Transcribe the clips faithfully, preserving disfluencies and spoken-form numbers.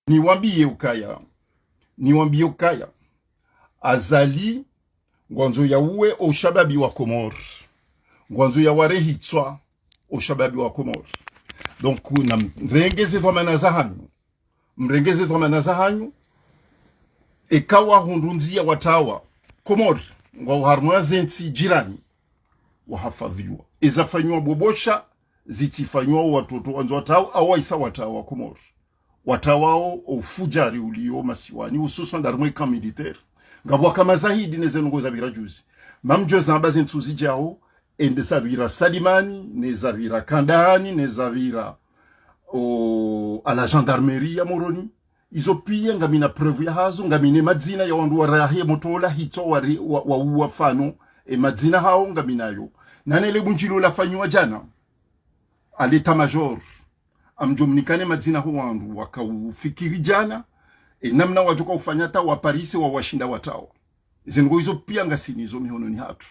Niwambiye ukaya, niwambiye ukaya, Azali ngwandzo yauwe o shababi wa Komori, ngwandzo yaware hitswa o shababi wa Komori. Donc, namrenge ze dhwamana zahanyu, mrenge ze dhwamana zahanyu, eka wahundru ndziya watawa Komori, ngwao harumwa ze ntsi jirani, wahafadhwiwa. Eza fanywa bobosha, zitsifanywa o watoto wandzo watawa, au waisa watawa Komori. Watawao o ufujari uliyo masiwani, hususwan harumwa e camp militaire. Ngapvo waka mazahidi ne ze ndrongoo zapvira juzi. Mamdjo zamba ze ntsu zidjao, ende zapvira Salimani, ne zapvira Kandahani, ne zapvira o, à la gendarmerie ya Moroni. Izo pia ngamina preuve yahazo, ngamina madzina ya wandru warahe motro ola hitswa wari-, wa, wauwa fano, e madzina hawo ngaminayo. Nane le bundjilio lafanywa djana, à l'état-major, amdjo mnikane madzina ho wandru wakaufikiri djana, e namna wadjoka ufanya hata waparise wawashinda watawa. Ze ndrongoo izo pia ngasinazo mihononi hatru.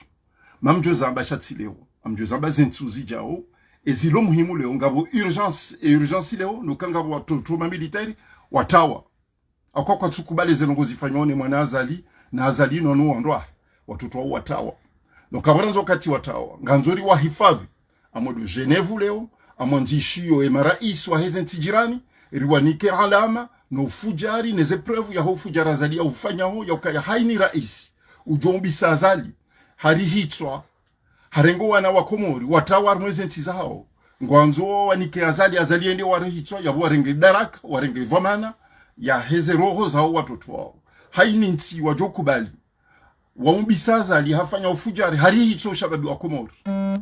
Mamdjo zamba sha tsi leo, amdjo zamba ze ntsu zidjao, ezilo muhimu leo, ngapvo urgence, e urgence leo, no ka ngapvo watoto ma militaire watawa. Akwa kwatsukubali ze ndrongoo zifanywa ne mwana Azali, na Azali no no wandru wahe, watoto wao watawa. Donc, apvo randzo wakati watawa, ngandzo riwahifadhwi, amwendo Genève leo, amwandzishiyo e marais wahe ze ntsi jirani, riwanike alama, no ufujari, ne ze preuve yaho ufujari Azali yaufanyao, yaukaya haini rais udjo umbisa Azali, hari hitswa, harenge o wana wa Komori, watawa harumwa ze ntsi zahawo. Ngwandzo wawanike Azali, Azali yende ware hitswa, yapvo warenge daraka, warenge dhwamana yahe ze roho zaho watoto wao. Haini ntsi wadjo kubali waumbisa Azali hafanya ufujari, hari hitswa o shababi wa Komori.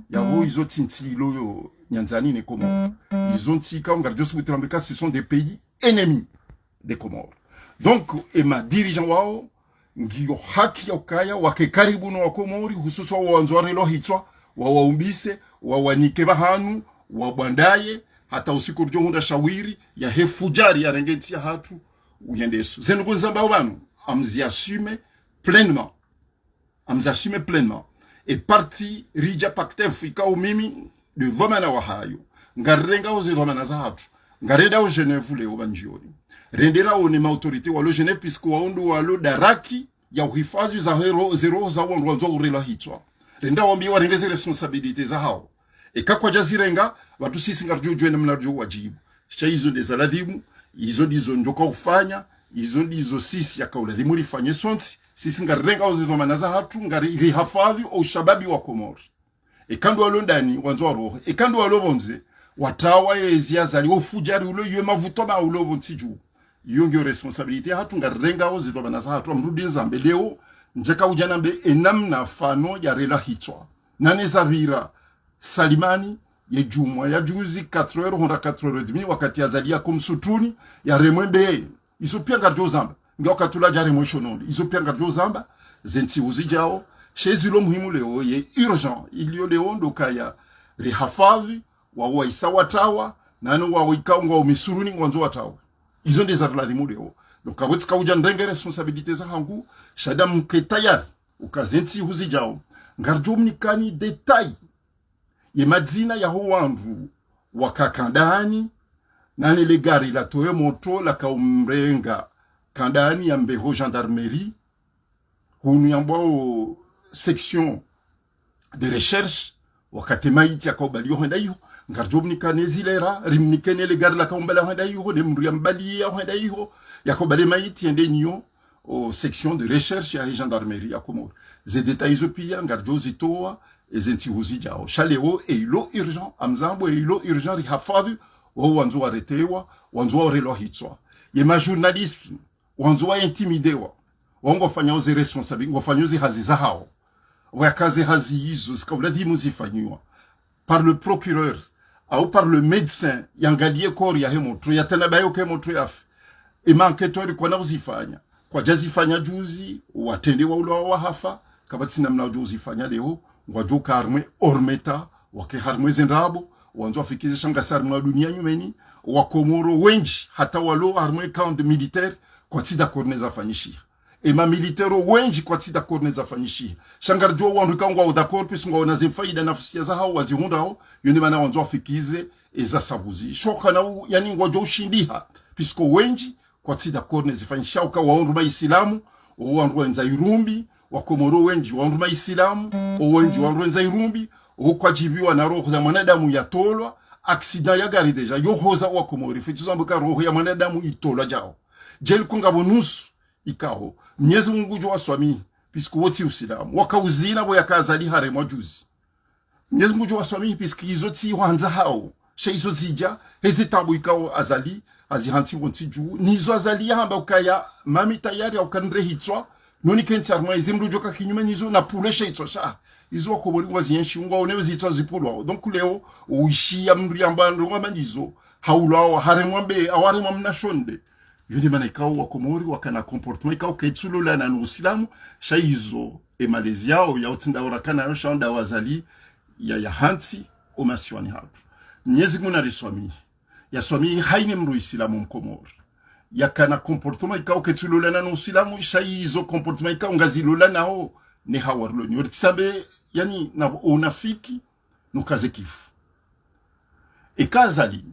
Yapvo izo tsi ntsi ilo yo nyandzani ne Komori. Izo ntsi ikao ngaridjo subutu ramba ka ce sont des pays ennemis des Comores. Donc, e ma dirigeants wao, ngiyo haki ya ukaya wake karibu no wa Komori, hususwa wo wandzo warelwa hitswa, wawaumbise, wawanike pvahanu, wabwandaye, hata usiku ridjo hundra shawiri yahe fujari yarenge ntsi yahatru, uyendeso. Ze ndrongoo nizambao pvanu, amzi assume pleinement. Amzi assume pleinement. E parti ridja Pactef ikao mimi nde dhwamana wahayo, ngarirengao ze dhwamana zahatru, ngarendao Genève leo pvanu djioni. Rende raone ma autorités walo Genève, puisque wao ndo walo daraka ya uhifadhwi zahe ro-, ze roho za wandru wandzo urelwa hitswa. Rende rawambiye warenge ze responsabilités zahawo. Eka kwadja zirenga, pvatsu sisi ngaridjo djuwa namna ridjo wadjibu. Sha izo nde za ladhimu, izo ndizo ndjoka ufanya, izo ndizo sisi yaka uladhimu rifanye sontsi, sisi ngarirengao ze dhwamana zahatru, ngari-, rihafadhwi o ushababi wa Komori. Eka ndo walo ndani, wandzo warohe. Eka ndo walo pvondze, watawa yezi Azali, o ufujari ulo, ye mavuto ma ulo pvontsi dju. Iyo ngiyo responsabilité yahatru, ngarirengao ze dhwamana zahatru, amrudi nizambe leo, ndjeka udja nambe e namna fano yarelwa hitswa. Nane zapvira Salimani, ye djumwa ya juzi, quatre heures, hundra quatre heures et demie, wakati Azali yako msutruni, yaremwe mbe. Izo pia ngaridjo zamba. Nge wakati ula djaremwe shonondi. Izo pia ngaridjo zamba, ze ntsihu zidjao, sha ezilo muhimu leo, ye urgent, iliyo leo ndo ukaya rihafadhwi, wao waisa watawa, nano wao ikao ngwao misuruni ngwandzo watawa. Izo nde zariladhimu leo. Donc, apvo tsika udja nirenge responsabilités zahangu, sha nda mke tayari, uka ze ntsihu zidjao, ngaridjo mnikani détail ye madzina yaho wandru waka Kandahani, nane le gari latowa e motro laka umrenga Kandahani yambe ho gendarmerie, hunu yambwao section de recherche, wakati maiti yaka ubaliwa hwenda iho, ngaridjo mnikane zilera, rimnikane le gari laka umbala hwenda iho, ne mndru yambaliya hwenda iho, yaka ubali maiti yende nyo o section de recherche yahe gendarmerie ya Komori. Ze détails zo pia ngaridjo zitowa, eze ntsihu zidjao. Sha leo, eilo urgent, amzambo eilo urgent rihafadhwi, wao wandzo waretewa, wandzo warelwa hitswa. Ye ma journalistes, wandzo wa intimidewa, wao ngwafanyao ze responsabilités, ngwafanyao ze hazi zahawo. Waka ze hazi izo, zika uladhimu zifanyiwa par le procureur, au par le médecin, yangaliye corps yahe motro, yatanabaye uka e motro yafe. E ma enquêtes rikana uzifanya, kwadja zifanya juzi, watrende wa ulwa wahafa, kapvatsi namna wadjo uzifanya leo, ngwadjo ka harumwe ormeta, wake harumwe ze ndrabo, wandzo wafikize sha ngasi harumwa dunia nyumeni, wa Komoro wendji, hata walo harumwe camp militaire, kwatsi d'accord ne zafanyishiha. E ma militaires wendji kwatsi d'accord ne zafanyishiha. Sha ngaridjo wandru ikao ngwao d'accord, puisque ngwaona ze faida na fasiya zahawo wazihundrao, yo nde mana wandzo wafikize eza sabuzi. Sho kana u-, yaani ngwadjo ushindiha, puisque wendji kwatsi d'accord ne zifanyishao, ka wao ndo maisilamu, o wandru wendza irumbi, wakomori wendji wao ndo maisilamu, o wendji wao ndo wendza irumbi, o kwadjibiwa na roho za mwanadamu yatolwa, accident ya gari déjà, yo hoza wakomori, fetsi zo amba ka roho ya mwanadamu itolwa djao. Djeli ko ngapvo nusu, ikao. Mnyezi Mungu ngudjo waswamihi, puisque wo tsi usilamu. Waka uzina pvo yaka Azali haremwa juzi. Mnyezi Mungu ngudjo waswamihi, puisque izo tsi hwandza hawo. Sha izo zidja, heze tabu ikao Azali, hazi hantsi pvo ntsi dju. Nizo Azali yahamba ukaya, mami tayari ya ukanre hitswa, noni kentsi harumwa izi mdru djoka kinyume nizo na pule she hitswa sha. Izo wakomori ngwazienshi, ngwaone zitswa zipulwa. Donc leo, uishiya mdru yamba ndrongo hama ndizo, haulwa haremwa mbe, au haremwa mna shonde. Yo nde mana ikao wakomori wakana comportement ikao kaitsulolana no usilamu, sha izo e malezi yao ya utsinda orakana yo sha nda wazali ya, ya hantsi o masiwani hatru. Mnyezi Mungu nariswamihi. Yaswamihi haina mdru isilamu mkomori. Yakana comportement ikao kaitsulolana no usilamu, sha izo comportement ikao ngazilolanao ne hawarloni. Yo ritsambe, yani, na unafiki, nukaze kifu. Eka Azali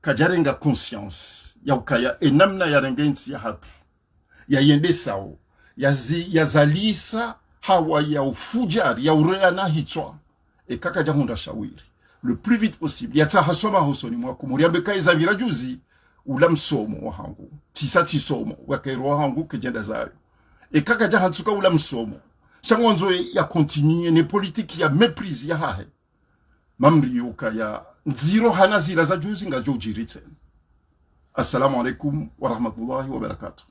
kadjarenga conscience ya ukaya e namna yarenge ntsi ya hatru, yayendesao, yazi-, yazalisa hawa ya ufudjari, ya ureyana hitswa, eka kadjahundra shawiri, le plus vite possible, yatsaha swamaha hosoni mwa wakomori, yambe ka iza pvira juzi, ula msomo wahangu, tsisa tsisomo, wakairo wahangu, kedjenda zayo. Eka kadjahantsuka ula msomo, sha ngwandzo ya continuer ne politique ya méprise yahahe. Mamri ukaya ndziro hama zila za juzi ngazidjo udjiri tsena. Assalamu alaikum wa rahmatullahi wa barakatuh.